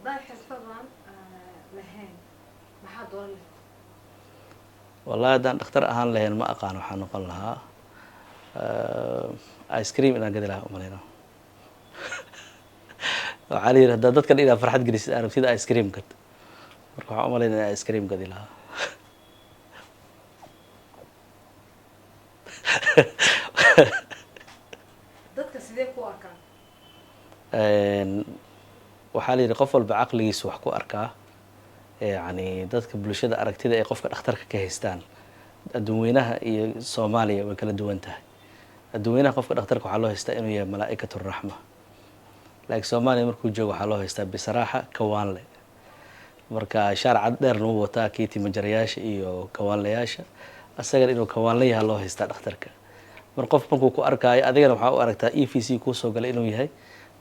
Haddaan xirfadan lahayn, maxaa dooran lahayd? Wallahi, haddaan dhakhtar ahaan lahayn, ma aqaan waxaa noqon lahaa. Ice cream inaan gadi lahaa umaleyna. Waxaa la yidhi, haddaa dadkan inaad farxad gelisid aad rabtid, ice cream gad. Marka waxaan umaleyna inaan ice cream gadi lahaa. Dadka sidee ku arkaan? Waxaa la yidhi, qof walba caqligiisu wax ku arkaa. Yacni, dadka bulshada aragtida ay qofka dhakhtarka ka haystaan adduun weynaha iyo Soomaaliya way kala duwan tahay. Adduun weynaha qofka dhakhtarka waxaa loo haystaa inuu yahay malaa'ikatu raxma, laakiin Soomaaliya markuu joogo waxaa loo haystaa bisaraaxa kawaanle. Marka shaar cad dheerna wuu wataa, kii timajarayaasha iyo kawaanlayaasha, asagana inuu kawaanle yaha loo haystaa dhakhtarka. Mar qof markuu ku arkaayo, adigana waxaa u aragtaa EVC kuusoo galay inuu yahay,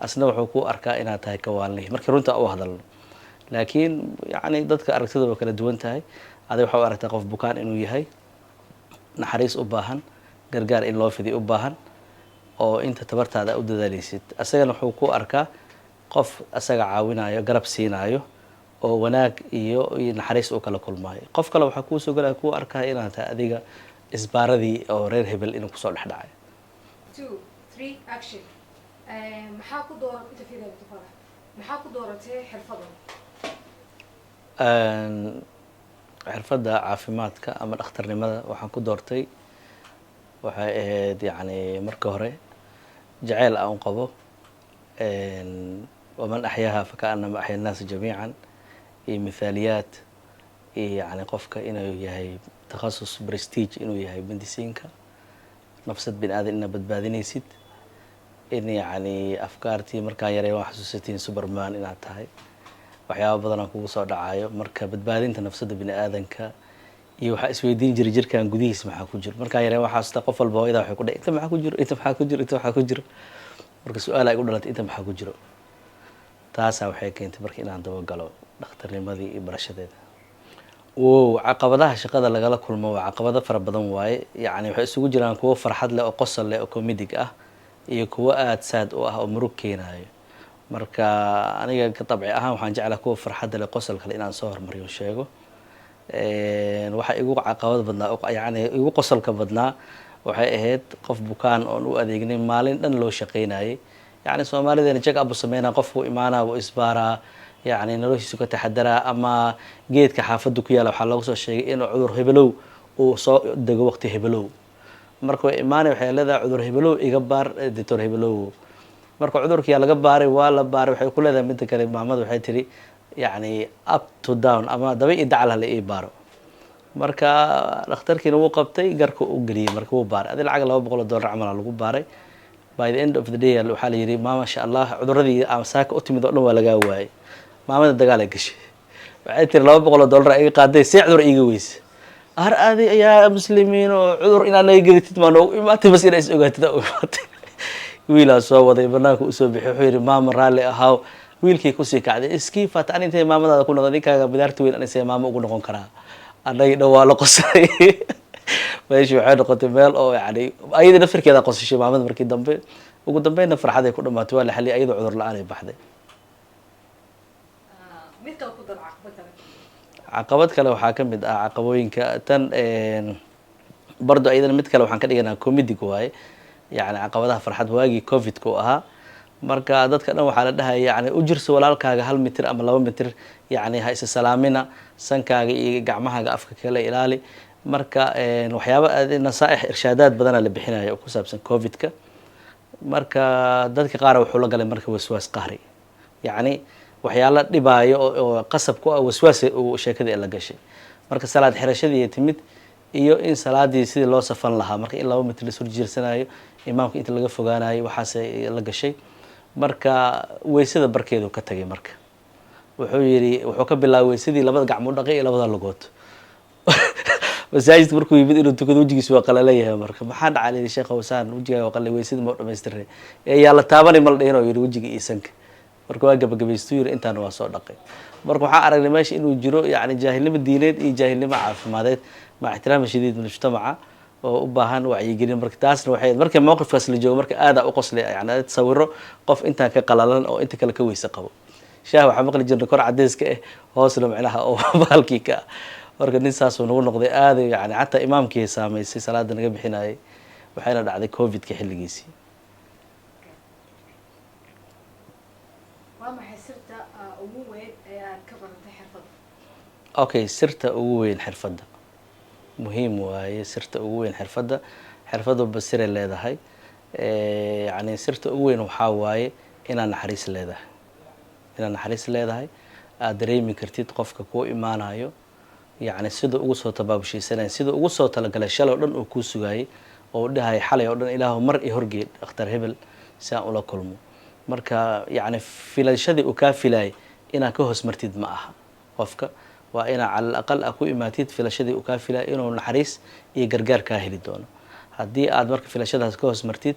asna wuxuu ku arkaa inaad tahay kawaanlihi, markii runta u hadalno. Laakiin yacni, dadka aragtida way kala duwan tahay. Adiga waxaa u aragtaa qof bukaan inuu yahay, naxariis u baahan, gargaar in loo fidiy u baahan, oo inta tabartaada u dadaaleysid. Asagana wuxuu ku arkaa qof asaga caawinayo, garab siinayo, oo wanaag iyo naxariis uu kala kulmaayo. Qof kale waxaa kuusoo galaya, kuu arkaya inaad tahay adiga isbaaradii oo reer hebel inuu kusoo dhex dhacay. Two, three, action. Maxaa ku dooran inta fiiriya tufara? Maxaa ku dooratay xirfadan? Xirfadda caafimaadka ama dhakhtarnimada waxaan ku doortay waxay ahayd, yacni, marka hore jaceyl aan u qabo. Waman axyaaha fakaanama axya annaasa jamiican, iyo mithaaliyaad, iyo yacni, qofka inuu yahay takhasus prestige, inuu yahay medicine-ka, nafsad bini aadan inaad badbaadinaysid, in yacni afkaartii markaan yaray waan xasuusatiin, Superman inaad tahay, waxyaaba badan aan kugu soo dhacayo. Marka badbaadinta nafsadda bini aadanka iyo waxaa isweydiin jiray, jirkan gudihiisa maxaa ku jiro? Markaan yareen waxaa xasuustaa qof walba hooyada waxay ku dhahay, "Inta maxaa ku jiro? Inta maxaa ku jiro? Inta maxaa ku jiro?" Marka su-aal ay u dhalatay, "Inta maxaa ku jiro?" Taasaa waxay keentay marka inaan dabagalo dhakhtarnimadii iyo barashadeeda. Wow, caqabadaha shaqada lagala kulmo waa caqabado fara badan waaye. Yacni, waxay isugu jiraan kuwo farxad leh oo qosol leh oo comedic ah, iyo kuwo aada sad u ah oo murug keenayo. Marka aniga ka dabci ahaan waxaan jeclaha kuwa farxadda leh, qosolka leh, inaan soo hormariyo, sheego. Waxa igu caqabad badnaa, yacni igu qosolka badnaa, waxay ahayd qof bukaan oon u adeegnay, maalin dhan loo shaqeynayay. Yacni, Soomaalideena check up u sameynaa, qofku imaanaa, wuu isbaaraa, yacni noloshiisu ka taxadaraa, ama geedka xaafadda ku yaalla waxaa looga soo sheegay inuu cudur hebelow uu soo dego waqti hebelow. Marka way imaanay, waxay leedahay, "Cudur hebelow iga baar, doctor hebelow." Marka cudurkiyaa laga baaray, waa la baaray. Waxay ku leedahay midda kale, maamada waxay tiri, yacni, "Up to down ama daba iyo dacal hala ii baaro." Marka dhakhtarkiina wuu qabtay, garka u geliyey, marka wuu baaray. Adi lacag $200 camal aa lagu baaray. By the end of the day waxaa la yidhi, "Maasha Allah, cuduradii saaka u timid oo dhan waa lagaa waayay." Maamada dagaal ay gashay. Waxay tiri, "$200 iga qaaday, see cudur iiga weyse? Har adi ayaa muslimiin oo cudur inaad naga gedatid maa noogu imaatay, bas inaa is ogaatid aa u imaatay." Wiilaa soo waday, banaanka usoo bixi, wuxuu yidhi, "Maama, raalli ahaaw." Wiilkii kusii kacday, "Iskii faata, ani intay maamadaada ku noqda, ninkaaga bidaarta weyn anisee maamo ugu noqon karaa?" Annagii dhan waa la qoslay. Meeshii waxay noqotay meel oo yani ayadii naftirkeeda qosashay maamada. Markii dambe, ugu dambeynna farxaday ku dhamaatay, waa la xaliyay, ayadoo cudur la-aan ay baxday. Mid kale ku dar, caqabad kale. Caqabad kale waxaa ka mid ah caqabooyinka tan bardo, ayadana mid kale waxaan ka dhiganaa comedic waaye, yani caqabadaha farxad. Waagii COVID-ka u ahaa, marka dadka dhan waxaa la dhahaya, yani, u jirso walaalkaaga 1 mitir ama 2 mitir, yani ha isa salaamina, sankaaga iyo gacmahaaga afka kala ilaali. Marka waxyaaba nasaaix, irshaadaad badana la bixinaya oo ku saabsan COVID-ka. Marka dadka qaar wuxuu la galay marka waswaas qahri, yacni waxyaala dhibaayo oo qasab ku ah, waswaas uu sheekadii la gashay. Marka salaad xirashadii timid iyo in salaadii sidii loo safan lahaa, marka in 2 mitir la jirsanayo, imaamka inta laga fogaanayo, waxaas la gashay. Marka weysada barkeedu ka tagay. Marka wuxuu yidhi, wuxuu ka bilaabay weysadii, labada gacmood dhaqay iyo labada lugood. Masaajidka markuu yimid inuu tukado, wejigiisu waa qalalayahay. Marka "Maxaa dhacaa?" la yidhi. "Sheekh wasaan, wejigaaga waa qalay, weysadii ma dhamaystirnay ee yaa la taabanay ma la dhihin," oo yidhi, "wejiga iyo sanka." Marka waa gabagabaystuu yidhi, intaana waa soo dhaqay. Marka waxaan aragnay meesha inuu jiro yani jaahilnimo diineed iyo jaahilnimo caafimadeed, maca ixtiraam shadiid mujtamaca, oo u baahan wacyigelin. Marka taasna waxay marka mowqifkaas la joogo, marka aadaa u qoslay, yani sawiro qof intaan ka qalalan oo inta kale ka weyse qabo. Shaah waxaa maqli jirna kor cadeyska ah, hoosna micnaha oo bahalkii ka ah. Marka nin saasuu nagu noqday aada, yani xataa imaamkii saameysay salaada naga bixinayay. Waxayna dhacday Covidka xilligiisii. Waa maxay sirta ugu weyn ee aad ka baratay xirfadda? Okay, sirta ugu weyn xirfadda muhiim waaye. Sirta ugu weyn xirfadda, xirfad walba siray leedahay. Yani sirta ugu weyn waxaa waaye inaad naxariis leedahay, inaad naxariis leedahay, aada dareemi kartid qofka kuu imaanayo, yacni sida ugu soo tabaabushiisanaya, sida ugu soo talagalay shalay o dhan oo kuu sugaayay oo dhahaya xalay oo dhan, "Ilaahu mar i horgeed dhakhtar hebel si aan ula kulmo." Marka yacni filashadii uu kaa filayay inaad ka hoos martid ma aha. Qofka waa inaa cala alaqal a ku imaatid filashadii uu kaa filayay inuu naxariis iyo gargaar kaa heli doono. Haddii aad marka filashadaas ka hoos martid,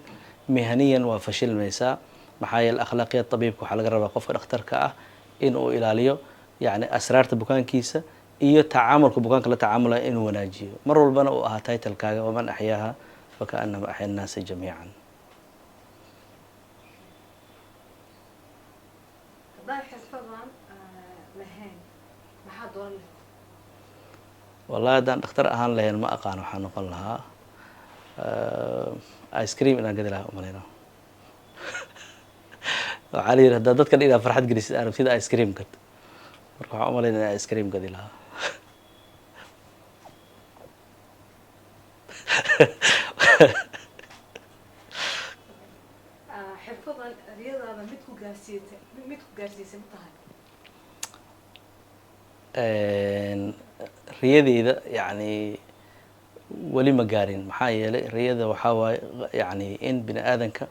mihaniyan waa fashilmaysaa. Maxaa yeele akhlaaqiyad tabiibka waxaa laga rabaa qofka dhakhtarka ah in uu ilaaliyo yacni asraarta bukaankiisa iyo tacaamulka bukaanka la tacaamulaya inuu wanaajiyo mar walbana uu ahaa titlekaaga "ومن أحياها فكأنما أحيا الناس جميعا". Haddaan xirfadan lahayn, maxaa dooran lahayd? Wallahi haddaan dhakhtar ahaan lahayn, ma aqaan waxaa noqon lahaa. Ice cream inaan gadi lahaa umaleyna. Waxaa la yidhi haddaa dadkan inaad farxad gelisid aad rabtid, ice cream gad. Marka waxaan umaleyna inaan ice cream gadi lahaa. Xirfadan riyadaada mid ku gaarsiisay ma tahay? Riyadeyda yacni weli ma gaarin. Maxaa yeelay riyada waxaa waaye yacni in bini aadanka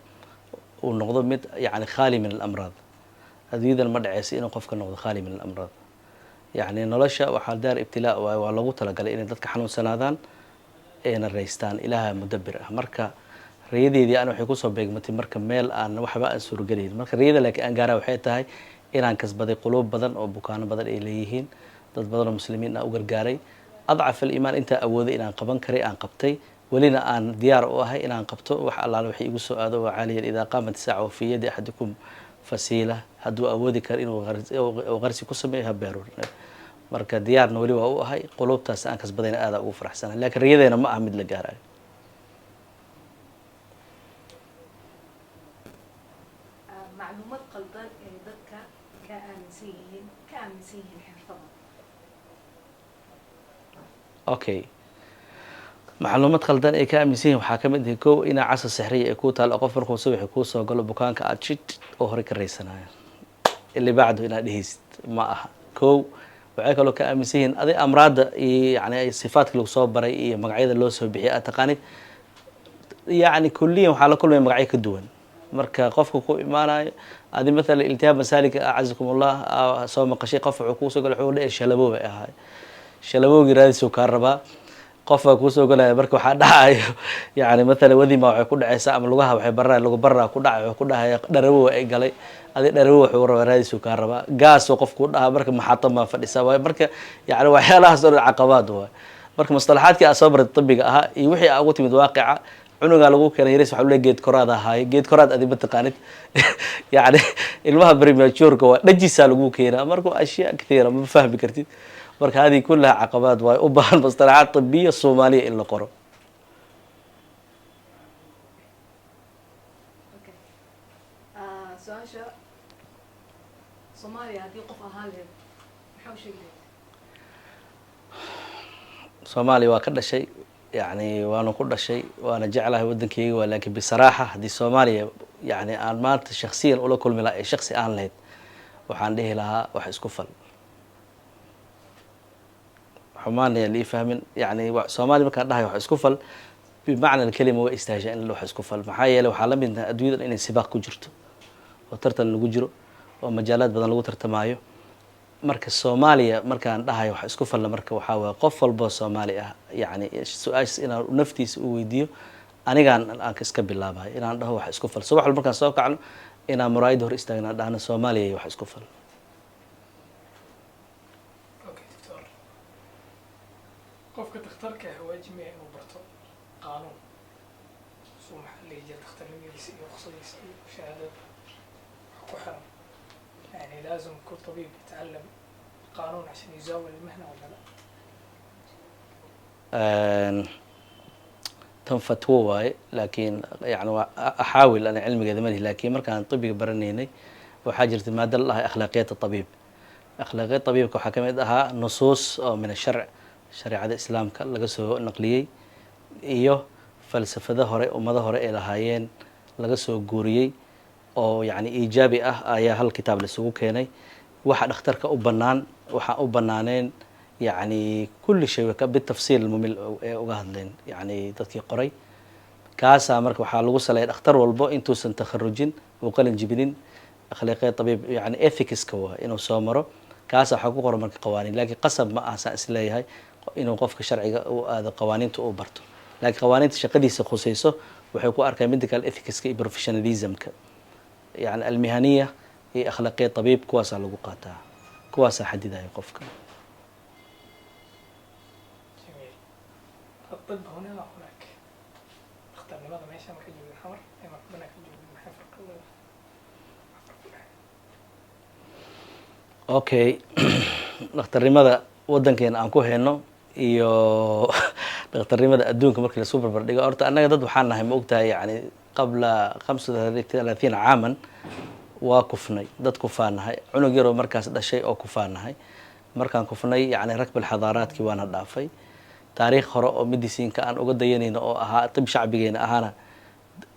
uu noqdo mid yani خالي من الأمراض. Adduunyadan ma dhaceyso inuu qofka noqdo خالي من الأمراض. Yacni nolosha waxaa daar ibtilaa waaye, waa loogu talagalay inay dadka xanuunsanaadaan ayna raystaan. Ilaaha mudabbir ah. Marka riyadeydii ana waxay kusoo beegmatay marka meel aan waxba aan suurogelayn. Marka riyada laakiin aan gaara waxay tahay inaan kasbaday quluub badan oo bukaano badan ay leeyihiin, dad badan oo muslimiin ah u gargaaray, أضعف الإيمان intaa awooday inaan qaban karay aan qabtay, welina aan diyaar u ahay inaan qabto wax allaale waxay igu soo aado. Waa caaliyan إذا قامت الساعة وفي يد أحدكم فسيلة, hadduu awoodi karo inuu qarsi ku sameeyo ha beero. Marka diyaarna weli waa u ahay. Quluubtaas aan kasbadayna aada ugu faraxsanahay, laakiin riyadeena ma aha mid la gaarayo. Macluumad qaldan ee dadka ka aaminsan yihiin xirfadan? Okay, macluumad khaldan ay ka aaminsan yihin waxaa kamid ahi, kow, inaa عصا سحرية ay kuu taalo, qof markuu subaxi kuu soo galo bukaanka aada shid oo horey ka raysanayo اللي بعده inaad dhehaysid ma aha. Kow, waxay kaloo ka aaminsan yihiin aday amraadda iyo yani sifaadka lagu soo baray iyo magacyada loo soo bixiyay aad taqaanid, yacni kulliyan waxaa la kulmaya magacyo ka duwan. Marka qofka ku imaanayo adi mathalan التهاب مسالك, أعزكم الله, soo maqashay, qof wuxuu kuusoo galay wuxuu leeyahay shalaboob ay ahaay, shalabowgii raadisuu kaa rabaa. Qof baa kuusoo galaya, marka waxaa dhacayo yani mathalan wadima waxay ku dhacaysaa ama lugaha waxay baraa lagu baraa ku dhacay, wuxuu ku dhahaya dharawow ay galay. Adi dharawow wuxuu rabaa raadisuu kaa rabaa. Gaasoo qof kuu dhahaa, marka maxaatan baa fadhisaa waaye. Marka yani waxyaalahaas oo dhan caqabaad waay. Marka mustalaxaadkii aad soo baratay tabiga ahaa iyo wixii aa ugu timid waaqica, cunugaa lagu keenay yaris, waxa leeyahay geed koraad ahaaye. Geed koraad adi ma taqaanid, yani ilmaha prematureka waa dhajisaa lagu keenaa. Marka أشياء كثيرة ma fahmi kartid. Marka هذه كلها caqabaad waay u baahan mustalaxaad طبية soomaaliya in la qoro. Okay, su-aasha Soomaaliya haddii qof ahaan lahayd, maxaa u sheegi lahayd? Soomaaliya waa ka dhashay, yani waana ku dhashay, waana jeclahay waddankeyga waa, laakiin bisaraaxa haddii Soomaaliya yani aan maanta shaksiyan ula kulmi lahaa ee shaksi aan lahayd, waxaan dhihi lahaa wax isku fal. Xumaanaya lii fahmin. Yani Soomaaliya markaan dhahay wax isku fal, بمعنى الكلمة way istaahishaa in wax isku fal. Maxaa yeelay waxaa la mid nahay adduunyadan inay sibaaq ku jirto oo tartan lagu jiro oo majaalaad badan lagu tartamaayo. Marka Soomaaliya markaan dhahayo wax isku falla, marka waxaa waye qof walboo Soomaali ah yani su-aashaas inaan naftiisa u weydiiyo. Anigaan aan iska bilaabayo inaan dhaho wax isku fal. Subax walba markaan soo kacno inaan muraayadda hor istaagna dhahno, "Soomaaliya, wax isku fal." Okay doctor, qofka dhakhtarka ah waajib maya inuu barto qaanuun suu maxaa la jira dhakhtarnimadiisa iyo ruqsadiisa iyo shahaadada wax ku xiran? يعني لازم كل طبيب يتعلم قانون عشان يزاول المهنة ولا لا؟ Tan fatwo waaye, laakiin yani waa axaawil ana cilmigeeda malihi, laakiin markaan طibiga baranaynay waxaa jirta maada la dhahay akhlaaqiyat طabiib. Akhlaaqiyad طabiibka waxaa ka mid ahaa nusuus oo min asharc, shareecada Islaamka laga soo naqliyey, iyo falsafado hore, ummado hore ay lahaayeen laga soo guuriyey oo yani iijaabi ah, ayaa hal kitaab la isugu keenay. Waxa dhakhtarka u bannaan, waxaan u bannaaneen, yani kulli shay bitafsiil mumil ee uga hadleen yani dadkii qoray kaasaa. Marka waxaa lagu saleeya dhakhtar walbo intuusan takharujin uu qalin jibinin akhlaaqiyad tabiib, yani ethicska waa inuu soo maro. Kaasa waxaa ku qoran marka qawaaniin, laakiin qasab ma aha saan isleeyahay inuu qofka sharciga u aado qawaaniinta uu barto, laakiin qawaaniinta shaqadiisa khusayso waxay ku arkaan medical ethicska iyo professionalismka, yani almihaniya iyo akhlaaqiyad tabiib, kuwaasaa lagu qaataa, kuwaasaa xadidaya qofka. جميل. الطب هنا وهناك، dhakhtarnimada meesha marka joogin Xamar ee marka banaanka joogin, maxay farqi u leedahay? Maxaa farqi u dhexeeya? Okay, dhakhtarnimada waddankeena aan ku hayno iyo dhakhtarnimada adduunka markii lasku barbar dhigo, horta annaga dad waxaan nahay, ma ogtahay, yani qabla 35 caaman waa kufnay, dad kufaan nahay, cunug yaroo markaas dhashay oo kufaan nahay. Markaan kufnay, yani rakbil xadaaraadkii waana dhaafay. Taariikh hore oo medicineka aan uga dayanayno oo ahaa tib shacbigeena ahaana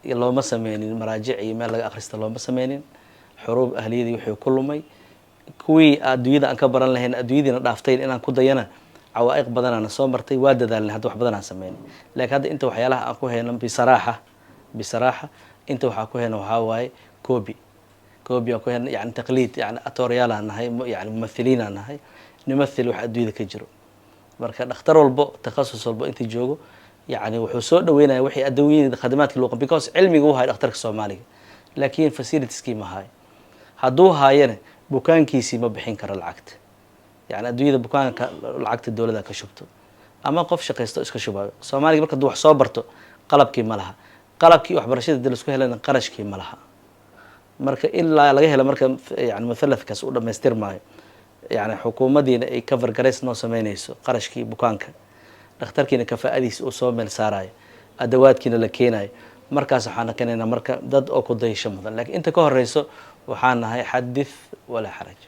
looma sameynin maraajic iyo meel laga akhrista looma sameynin. Xuruub ahliyadii wixii ku lumay, kuwii adduunyada aan ka baran lahayn adduunyadiina dhaaftayn inaan ku dayana, cawaa'iq badanaana soo martay. Waa dadaalnay, hadda wax badan aan sameynay, laakiin hadda inta waxyaalaha aan ku hayno, bisaraaxa inta waxaa ku hayno waxaa waaye copy, copy aan ku hayno, yani taqliid, yani atoryaal aan nahay, yani mumathiliin aan nahay, numathil wax adduunyada ka jiro. Marka dhakhtar walbo, takhasus walbo inta joogo, yani wuxuu soo dhaweynaya wixii adduunyada khadamaadka loo, because cilmiga u hayo dhakhtarka Soomaaliga, laakiin facilitieskii ma hayo. Hadduu haayana bukaankiisii ma bixin karo lacagta. Yani adduunyada bukaanka lacagta dowladda ka shubto ama qof shaqaysto iska shubayo. Soomaaliga marka hadduu wax soo barto, qalabkii ma laha, qalabkii waxbarashada dii laisku helana qarashkii ma laha. Marka ilaa laga helo marka yani muthalathkaas u dhamaystir maayo, yani xukuumaddiina ay cover garays noo sameynayso qarashkii bukaanka, dhakhtarkiina kafaa'adiisa uu soo meel saarayo, adawaadkiina la keenayo, markaas waxaana keenaynaa marka dad oo ku dayasho mudan. Lakiin inta ka horeyso waxaan nahay xadith walaa xaraj.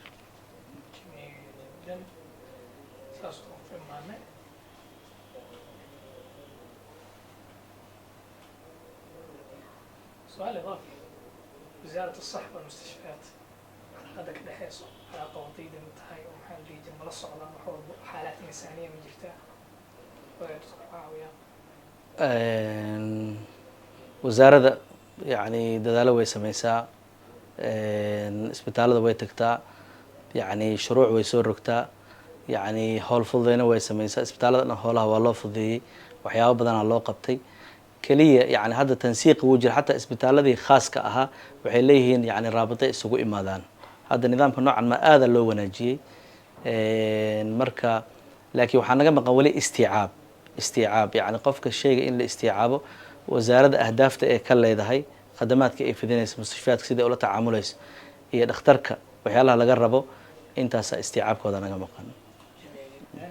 جميل جدا. Saas oo ku imaanay. سؤال إضافي: وزارة الصحة والمستشفيات علاقada ka dhexeyso, calaaqa wadayda ma tahay oo maxaa la dhihi jiray, mala socdaan wax walbo, xaalaad insaaniya ma jirtaa oo ay dadku caawiyaan? Wasaaradda yani dadaalo way sameysaa, isbitaalada way tagtaa, yani shuruuc way soo rogtaa, yani howl fududeyna way sameysaa. Isbitaalada dhan hoolaha waa loo fududeeyey, waxyaabo badanaa loo qabtay. Keliya yani hadda tansiiqi wuu jira, xataa isbitaaladii khaaska ahaa waxay leeyihiin yani raabitay isugu imaadaan. Hadda nidaamka noocan ma aada loo wanaajiyey. Marka laakiin waxaa naga maqan weli istiicaab, istiicaab, yani qofka shayga in la istiicaabo wasaaradda ahdaafta ee ka leedahay khadamaadka ay fidinaysa, mustashfiyaadka sida ula tacaamulayso iyo dhakhtarka waxyaalaha laga rabo, intaasaa istiicaabkooda naga maqan. جميل جدا.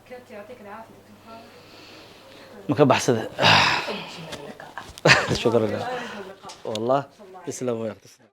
كابتن، يعطيك العافية دكتور خالد. Ma ka baxsada. أجمل لقاء. شكرا. أجمل لقاء. والله. الله. تسلم وياك، تسلم.